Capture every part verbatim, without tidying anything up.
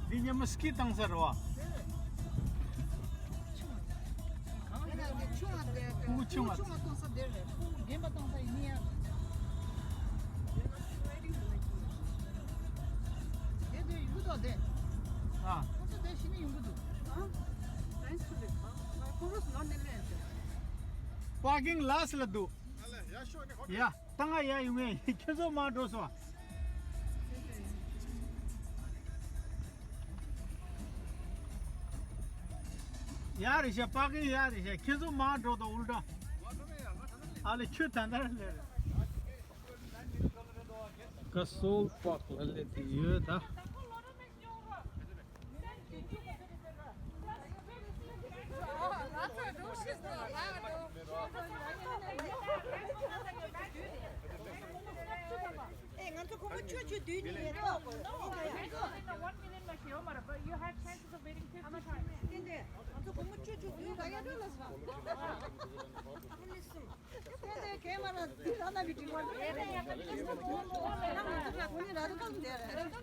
འདི་ཉི་མ་སྐྱིད་བཏང་ས་རེད་བ། ཆུང་བ་དེ་ཕྲུ་གུ་ཆུང་བ། ཆུང་བ་གཏོང་ས་དེ་རེད། ཕྲུ་གུ་རྒན་པ་གཏོང་ས་ཡིན་ཡ། དེ་དེ་ཡོང་གི་འདུག་དེ། ཨ། ཁོ་ཚོ་དེ་ཤི་ནས་ཡོང་གི་འདུག་ཨ། ཁོ་རོ་སུ་ནོར་ནས་ལེན་ཟེར། པར་ཀིང་ལ་སི་ལ་འདུག་ཡ། ད་ང་ཡར་ཡོང་ངས། ཁྱེད་ཚོ་མར་འགྲོ་སོང་། ཡ་རེད་ཤག་པར་ཀིང་ཡ་རེད་ཤག་ཁྱེད་ཚོ་མར་འགྲོ་དང་ཨུལ་ཊ། ཨ་ལེ་ཁྱོད་ད་ལྟ་ལས་རེད། ཀ་སོལ་པག་ལ་སླེབས་ཏེ་ཡོད་ད། ཨེ། ང་ཚོ་ཁོ་མོ་ཆོས་ཆོས་དུས་ནས་ཡོད་ཏོ། One million machine, but you have chances of winning fifty times. ཏན་ཏན་ང་ཚོ་ཁོ་མོ་ཆོས་ཆོས་དུས་ག་ཡ་འགྲོ་ལ་སོང་། ཏན་ཏན་ཁེ་མ་ན་དུས་ར་ན་བི་ཏི་ཝན། ཁོ་ནི་ར་དུ་ཁ་ཟེར་རེད། རེད་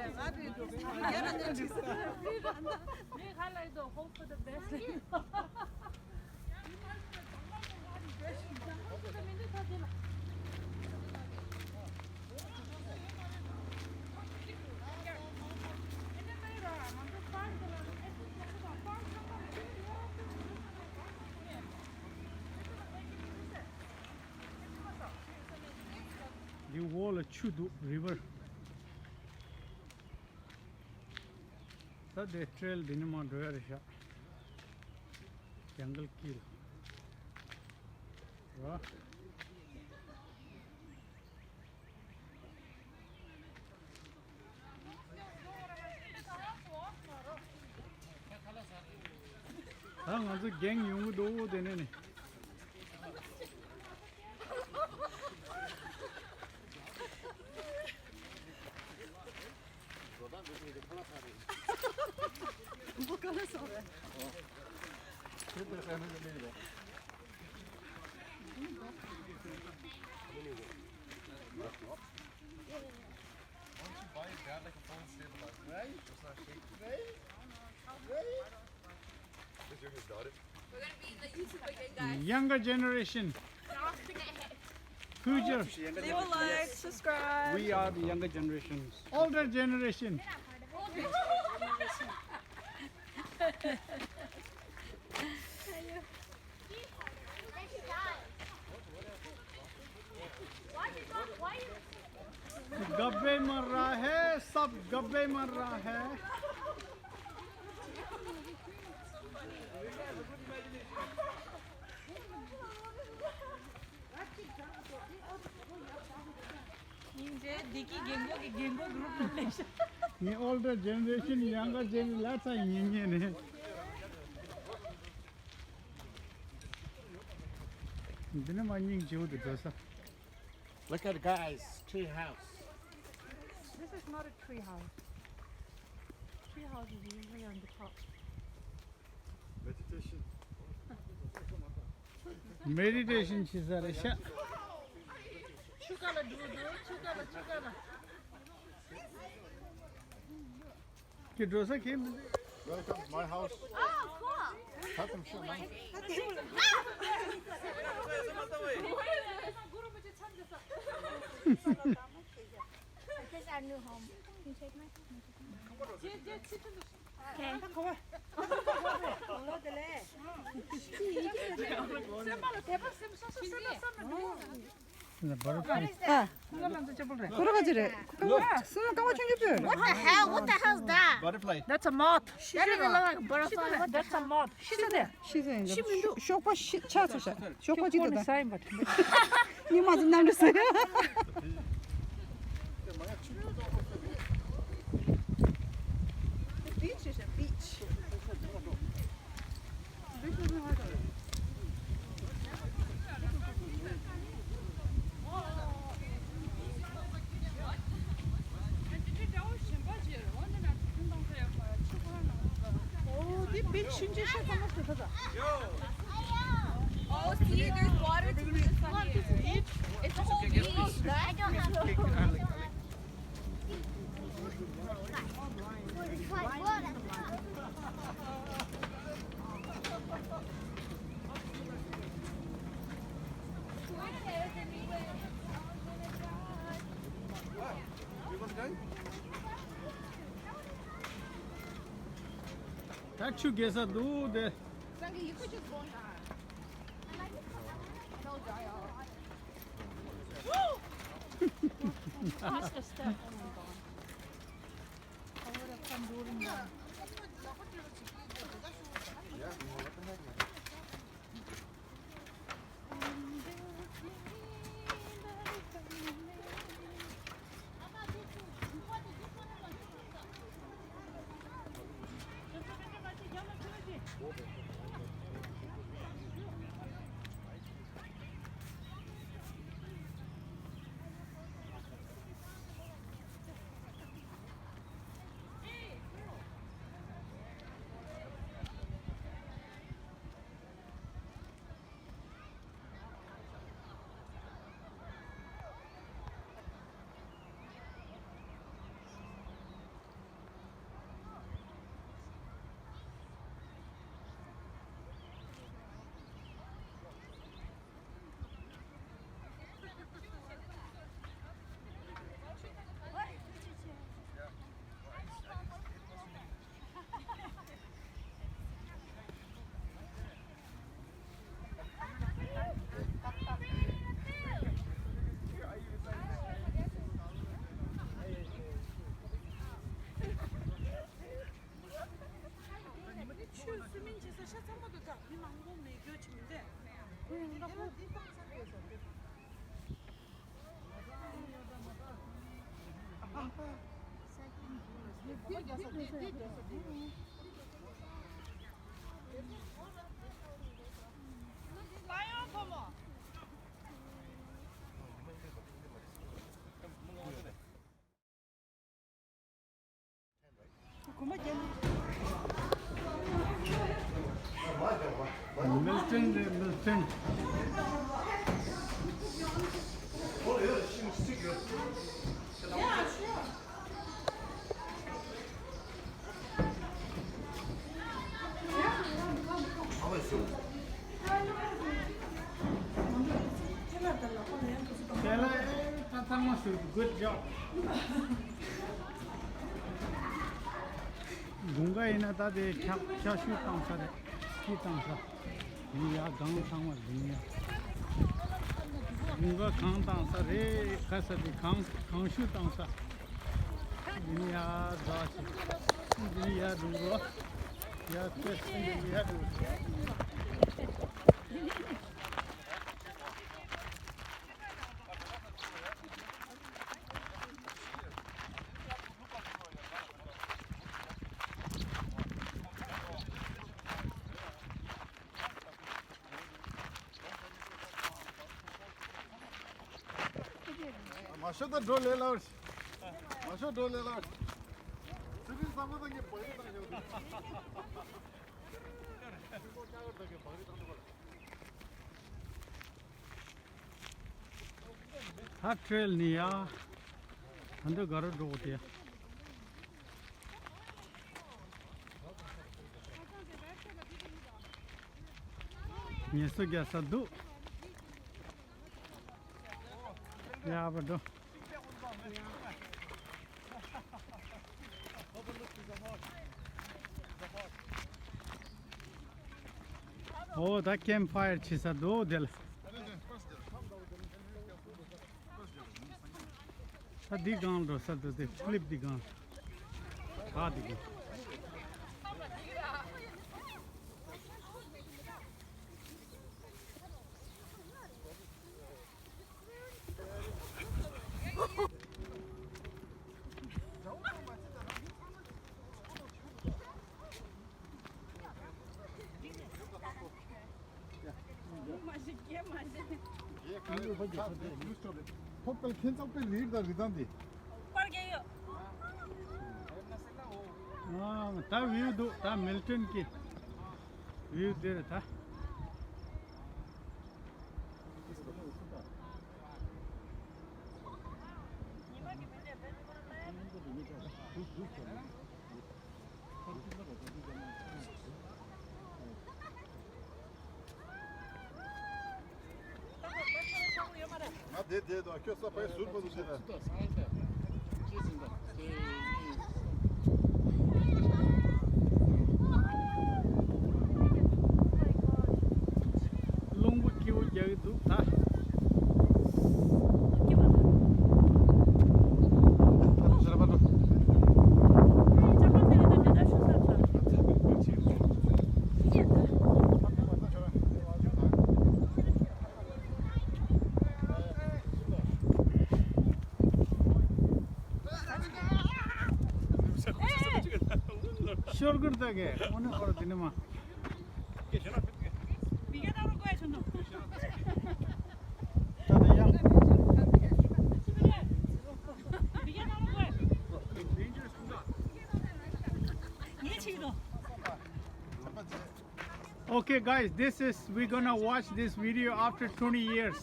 རེད། ང་དུས་དུས་ཡ་ར་ན་ཅིག་ཟེར། ངས་ཧ་ལས་དོ། Hope for the best. འདི་འོག་ལ་ཆུ་འདུག་རི་བར། ད་དེ་ཊེལ་འདི་ནས་མར་འགྲོ་ཡ་རེད་ཤག་ཇང་གལ་དཀྱིལ་ལ། ད་ང་ཚོ་རྒྱང་ཡོང་གི་འདུག་དེ་ནས་ནི། འགྲོ་སྟངས་འདི་ཚོ་ཁ་ལག་ཁ་རེད། འགྲོ་ཁ་ལག་སོགས་རེད། Once you buy a bag like a phone stabilizer, right? It's not shaking. Right? Right? This youngest daughter. We're gonna be in the YouTube again, guys. Younger generation. Future. Leave a like, subscribe. We are the younger generation. Older generation. गब्बे मर रहा है, सब गब्बे मर रहा है। ཡིན་ཏེ། འདི་གི་རྒན་གོག་གི་རྒན་གོག་གི་རུབ་ལ་སླེབས་ཤག་ངའི་older generation, younger generation ལ་ཚ་ཡིན་ཉན་ནས། འདི་ནི་མ་སྙིང་རྗེ་བོ་དེ་འགྲོ་ས། Look at, guys, tree house. This is not a tree house. Tree house is usually on the top. Meditation. Meditation བྱེད་ས་རེད་ཤག་ཆུ་ཀ་ལ་འགྲོ་འགྲོ། ཆུ་ཀ་ལ། ཆུ་ཀ་ལ། ཁྱེད་འགྲོ་ས་ཁྱེད་མི་འདུག Welcome to my house. Oh, cool. ད་དུང་ཤོག་ནང་། This is our new home. Can you take my phone? ཁོ་ར་ག་ཅི་རེད། སེམས་ལ་རྐང་པ་ཆུང་ཆུང་བུད། What the hell? What the hell is that? Butterfly. That's a moth. That doesn't look like a butterfly. What the hell? That's a moth. ཤི་ཚར་ཏེ། ཤི་ཚར་ཡིན། ཤི་མི་འདུག་ཤོག་པ་ཤི་ཆག་ཚར་ཤག་ཤོག་པ་གཅིག་ཏུ་ད། སྙིང་མ་ཚོ་གནམ་གྲུ་ཟེར། Beach is a beach. Oh, the beach in Cheshire. Oh, see, there's water to the side. It's a whole beach. I don't have to. ད་ཆུ་རྒྱས་ས་འདུག་དེ། Sangi, you could just go in the eye. It'll dry out. Watch the step. Oh my God. I would have come rolling down. ཆུ་སུ་མིན་ཆེ་ས་ཤ་ཚང་མ་དུ་ད་མི་མང་པོ་མེད་རྒྱུ་ཆེ་མི་འདྲ། ཁོ་ཡང་འདྲ་པོ། Milton རེད། Milton. དེ་ལ་ད་ཚང་མ་ཞུ། Good job. དགུན་ཁ་ཡིན་ན་ད་དེ་ཆག་ཆག་ཤུགས་བཏང་ས་རེད། སྐྱིད་བཏང་ས། ཡིན་ཡ། སྒང་ཚང་མ་ཡིན་ཡ། དགུན་ཁ་གངས་བཏང་ས་རེད། ཁ་ས་དེ་གངས་གངས་ཤུགས་བཏང་ས། ཡིན་ཡ། རྫ་ཆེ་ཡིན་ཡ། འགྲོ་འགྲོ་ཡ། ཚེ་ཡིན་ཡ། འགྲོ། མ་ཤོད་ད་འགྲོ་ལས་སླ་བར། མ་ཤོད་འགྲོ་ལས་སླ་བར། ཚེ་རིང་བསམ་བློ་བཏང་གི་བག་རེ་བཏང་ཡོད། ད་ཁྲེལ་ནི་ཡ། ད་འདི་ག་རུ་འགྲོ་དགོས་དེ། ངལ་གསོ་རྒྱག་ས་འདུག་ཡག་པོ་འགྲོ། ཨོ་ད་ཀེམ་ཕ་ཡར་བྱེད་ས་འདུག་དེ་ལ། ད་འདི་སྒང་འགྲོ་ས་འདུག་དེ་ཀླིབ་འདི་སྒང་། བྲག་འདི་སྒང་། ཐོབ་པའི་ཁྱེད་ཚོགས་པའི་རིགས་དང་རི་ཐང་འདི། པར་རྒྱག་ཡོད། ཨ་ད་བིའུ་འདུག་ད་མིལ་ཊོན་གྱི་བིའུ་འདིར་ད། དེ་དེ་དང་ཁྱོད་ས་ཕའི་ཟུར་པ་ཟུར་བྱེད་ན། རླུང་བུ་སྐྱིད་པོ་རྒྱག་གི་འདུག་ད། ཤོར་གུར་ད་གེ་ཨོ་ནི་ཧོར་དེ་ནི་མ། ད་ད་ཡང་། Okay, guys, this is, we're gonna watch this video after twenty years.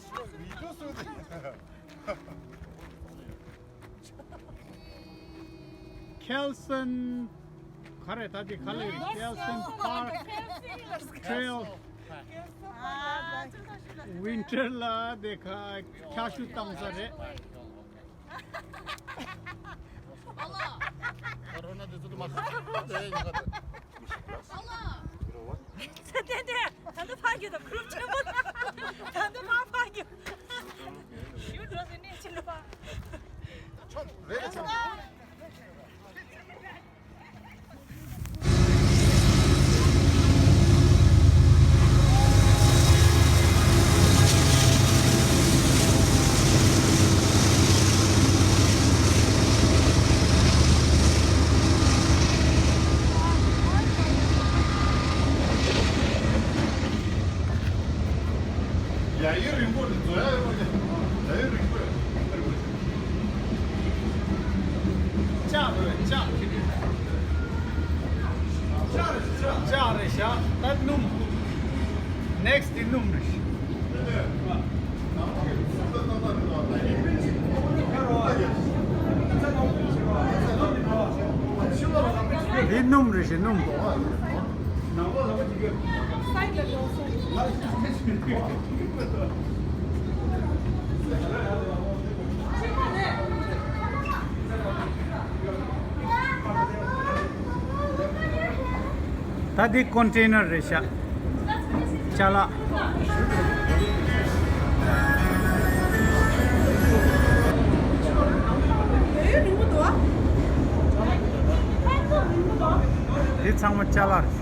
Kelson, ག་རེ་ད་དེ་ག་ལེ། Kelson Park Trail Winter ལ་དེ་ཁ་ཁྱ་ཤུ་བཏང་ས་རེད། ད་འགྲོ་ན་དེ་ཚོ་དུ་མ་ཁ་ཁ་ཁ་དེ་ཡིན་ག་དེ། ཚེ་བརྟན་དེ་ད་ལྟ་ཕ་གི་དང་གུ་རུབ་ཆེན་པོ་དང་ད་ལྟ་ཕ་ཕ་གི་ཞུ་འགྲོ་ཟེར་ནས་ཕྱིན་ལ་ཕ། ཆོག་རེད་ཆོག་ཡ་ཡི་རིང་པོ་རེད། འཛོལ་ཡ་ཡོད་མ་རེད། ཡ་ཡི་རིང་པོ་རེད། ལྕགས་རེད་ལྕགས། ལྕགས་རེད་ཤག་ད་སྣུམ། Next དེ་སྣུམ་རེད་ཤག་འདི་སྣུམ་རེད་ཤག་སྣུམ། ད་འདི་ཀོན་ཊེ་ནར་རེད་ཤག་ཅ་ལག་འདི་ཚང་མ་ཅ་ལག་རེད།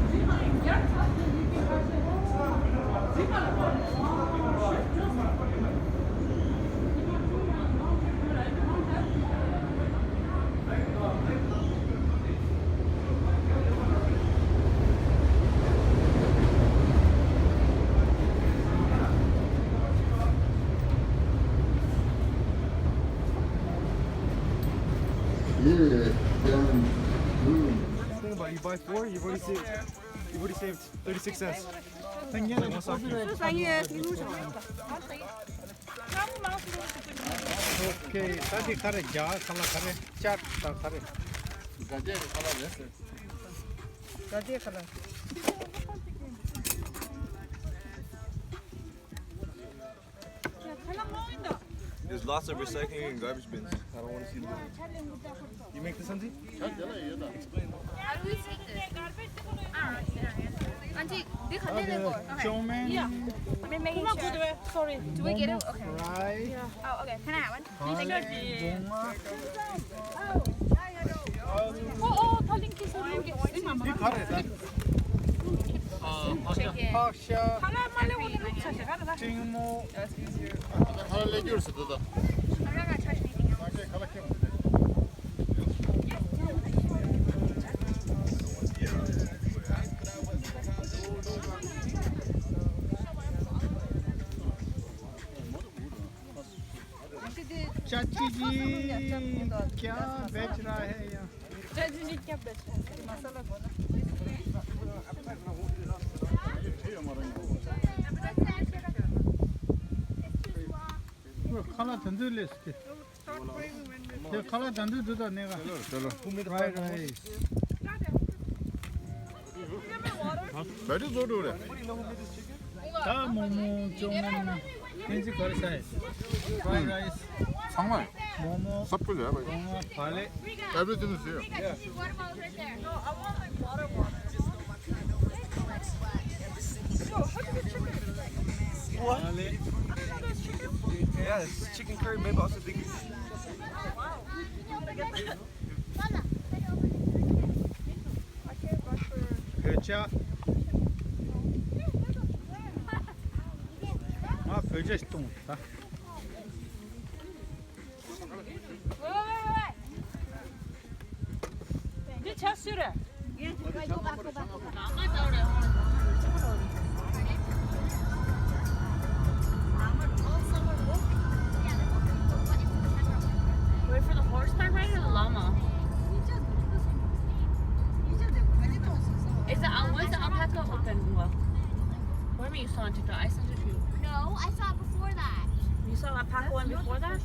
Yeah, yeah. Think about it. You buy four, you've already saved, you've already saved thirty-six cents. Okay, ད་འདི་ག་རེ། རྒྱ་གར་ཁ་ལག་ག་རེ། ཅཊ་དང་ག་རེ། ག་རེ་ཁ་ལག་རེད་ཟེར། ག་རེ་ཁ་ལག There's lots of recycling and garbage bins. I don't want to see them. You make this, Santi? Explain. How do we take this? Ah, right here. Auntie, this is the board. Okay. Chow mein. Yeah. Let me make it. Sorry. Do we get it? Okay. Fry. Yeah. Oh, okay. Can I have one? ཨོ་ཨོ་ཐ་ལིང་ཁྱི་སོ་རུ་གི་འདི་ག་རེད་ད། ཕག་ཤ། ཁ་ལག་མ་ལེ་འོ་ནི་ལུག་ཆ་ཞིག་ག་རེད་ད། ཕྲེང་མོ། ཁ་ལག་ལས་རྒྱུར་ཟེར་འདུག་ད། ཁ་ལག་ཁ་ལག་ཁྱེར་མི་འདུག चाची जी, क्या बेच रहा है यहाँ? चाची जी, क्या बेच रहा है? मसाला कौन है? ཁ་ལག་དེ་ཚོ་ལས་སུ་དེ། དེ་ཁ་ལག་དེ་ཚོ་འདུག་ད་ནས་ག་ཁ་ལག་དེ་ཚོ་འདུག་ད་ནས་ག Fried rice. Very good. ད་མོག་མོག་ཅོག་མོག་ཕན་ཚུན་ག་རེ་ཟ་ཡི། Fried rice. ཚང་མ་ཡོད། Momo. सब कुछ है भाई। Momo, pale. Everything is here. Yeah. What about right there? No, I want like water, water. Yo, how do you chicken? What? Pale. Yeah, it's chicken curry, maybe also the བོད་ཇ། ང་བོད་ཇ་ཞིག་བཏུང་ད། འདི་ཆ་སུ་རེད། Wait for the horseback rider or the llama? Is the al- when's the alpaca open? Well, what do you mean you saw on TikTok? I sent it to you. No, I saw it before that. You saw the alpaca one before that?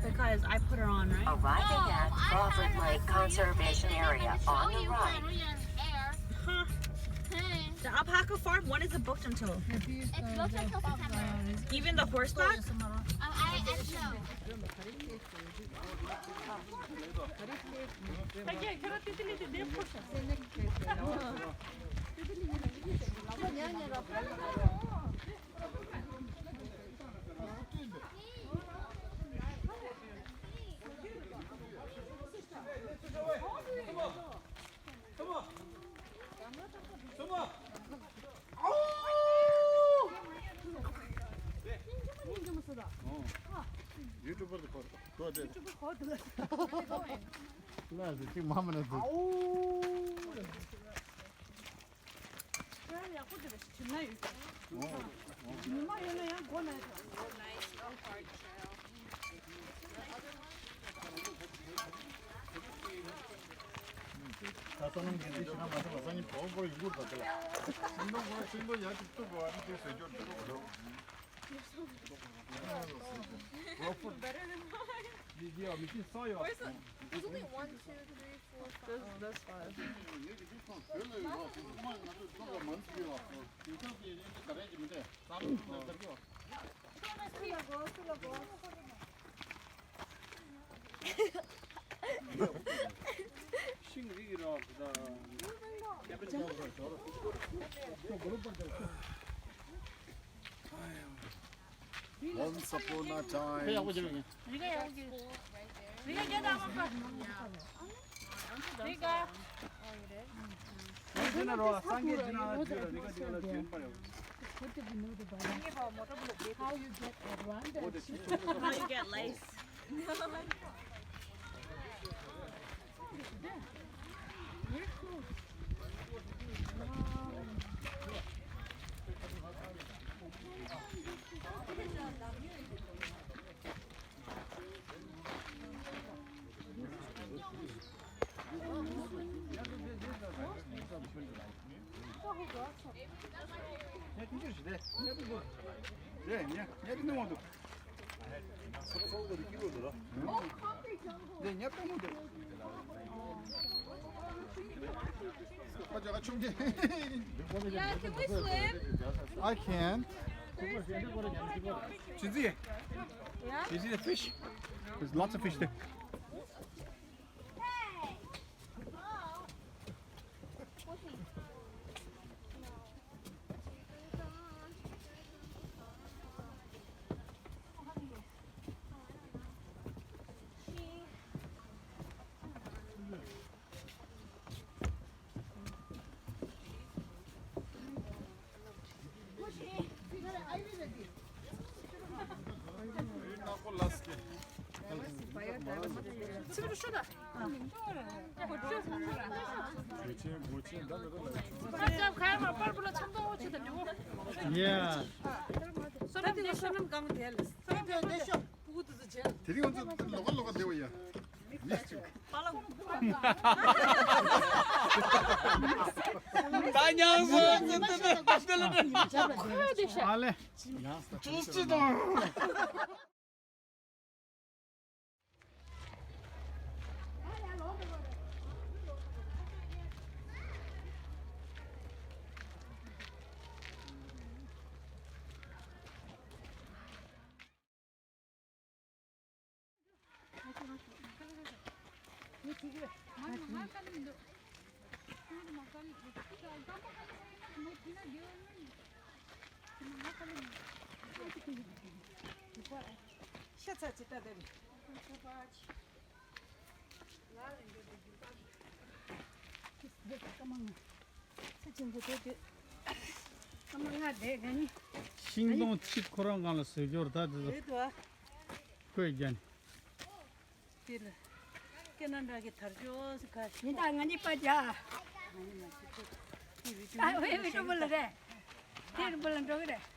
Because I put her on, right? Arriving at Crawford Lake Conservation Area on the right. Huh. Hey. The alpaca farm, when is it booked until? It's booked until September. Even the horseback? Um, I, I don't know. ཡུ་ཊུབ་པར་དུ་གོ་དགོས་ཏེ། ལ་ཟེར་གཅིག་མ་མ་ན་དུ། ཡག་པོ་དེ་བྱིན་ན་ཡོད། ཉི་མ་ཡོད་ན་ཡང་སྒོ་ན་ཡོད། ད་ས་ནམ་གྱི་ནི་ཤི་ན་མ་ཐུབ་པ་སང་ཉིན་བོ་བོ་ཡུ་གུར་དང་དེ་ལ། ཤིང་སྡོང་བོ་ཤིང་སྡོང་ཡར་གྱི་གཏུབ་པ་ནི་དེ་ཟེར་རྒྱུར་འདུག་གོ། Better than mine. ཡི་གེ་ཡ་མི་ཤིན་ས་ཡོད། Where's the, there's only one, two, three, four, five. There's, there's five. ཤིང་རིགས་རོགས་ད། Once upon a time. རི་ཁ་ཡག་པོ་རྒྱབ་ཡིན། རི་ཁ་ཡག་པོ་རྒྱབ་ཡིན། རི་ཁ་རྒྱབ་དང་མ་ཁ། རི་ཁ། ཡང་ཅི་ན་རོ་སངས་རྒྱས་ཅི་ན་ཅི་ར་རི་ཁ་ཅི་ལ་ཅི་ཡོད་པ་རེད། How you get lace? Yeah, can we swim? I can. Chizi. Yeah? You see the fish? There's lots of fish there. Yeah. དེ་རིང་ང་ཚོ་ལོག་ལོག་བསྡད་པ་ཡ། ད་མྱང་སོ་ཙི་ཏི་ཏི་ཏི་ལ་ཏི། ཨ་ལེ། ཅི་ཅི་དང་། ཤ་ཚ་ཅི་ལྟ་དེ་རེད། ཤིང་སྡོང་གཅིག་ཁོ་རང་སྒང་ལ་བཟོས་ཀྱོར་ད་དེ་ཚོ་བརྐོས་བརྒྱབ་ནས། དེ་ལ་ཀེ་ན་ཌ་གི་དར་ལྕོག་སུ་ཁ་ཤས། ཡིན་ད་ང་གཉིས་པ་རྒྱ། ང་གཉིས་མ་ཤི་ཁོ། དེ་བི་ཀྲུ་ཨ་ཝེ་བི་ཀྲུ་བུ་ལ་རེད། དེ་རུ་བུ་ལ་འགྲོ་གི་རེད།